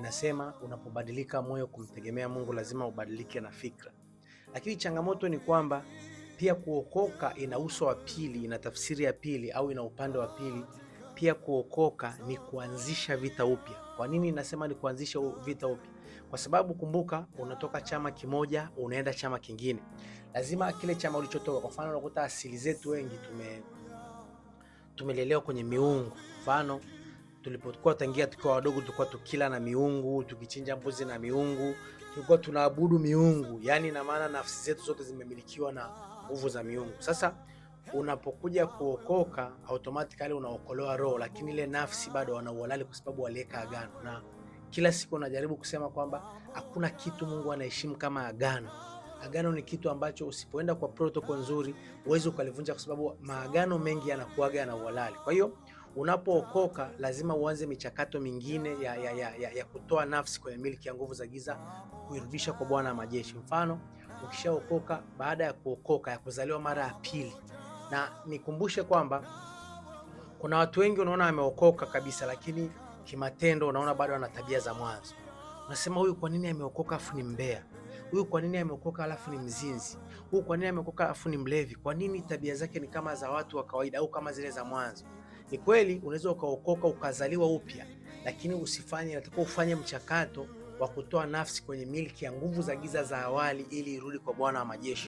Ninasema unapobadilika moyo kumtegemea Mungu lazima ubadilike na fikra. Lakini changamoto ni kwamba pia kuokoka ina uso wa pili, ina tafsiri ya pili au ina upande wa pili. Pia kuokoka ni kuanzisha vita upya. Kwa nini nasema ni kuanzisha vita upya? Kwa sababu kumbuka, unatoka chama kimoja unaenda chama kingine, lazima kile chama ulichotoka. Kwa mfano, unakuta asili zetu wengi tumelelewa kwenye miungu. Mfano, tulipokuwa tangia tukiwa wadogo tulikuwa tukila na miungu, tukichinja mbuzi na miungu, tulikuwa tunaabudu miungu. Yani ina maana nafsi zetu zote zimemilikiwa na nguvu za miungu. Sasa unapokuja kuokoka automatically unaokolewa roho, lakini ile nafsi bado wana uhalali kwa sababu waliweka agano. Na kila siku unajaribu kusema kwamba hakuna kitu Mungu anaheshimu kama agano. Agano ni kitu ambacho usipoenda kwa protocol nzuri huwezi ukalivunja, kwa sababu maagano mengi yanakuaga yana uhalali. Kwa hiyo unapookoka lazima uanze michakato mingine ya kutoa nafsi kwenye miliki ya nguvu za giza, kuirudisha kwa Bwana wa majeshi. Mfano, ukishaokoka, baada ya kuokoka, ya kuzaliwa mara ya pili, na nikumbushe kwamba kuna watu wengi unaona ameokoka kabisa, lakini kimatendo unaona bado ana tabia za mwanzo. Unasema huyu kwa nini ameokoka afu ni mbea? Huyu kwa nini ameokoka alafu ni mzinzi? Huyu kwa nini ameokoka alafu ni mlevi? Kwa nini tabia zake ni kama za watu wa kawaida au kama zile za mwanzo? Ni kweli unaweza ukaokoka ukazaliwa upya, lakini usifanye, inatakiwa ufanye mchakato wa kutoa nafsi kwenye milki ya nguvu za giza za awali ili irudi kwa Bwana wa majeshi.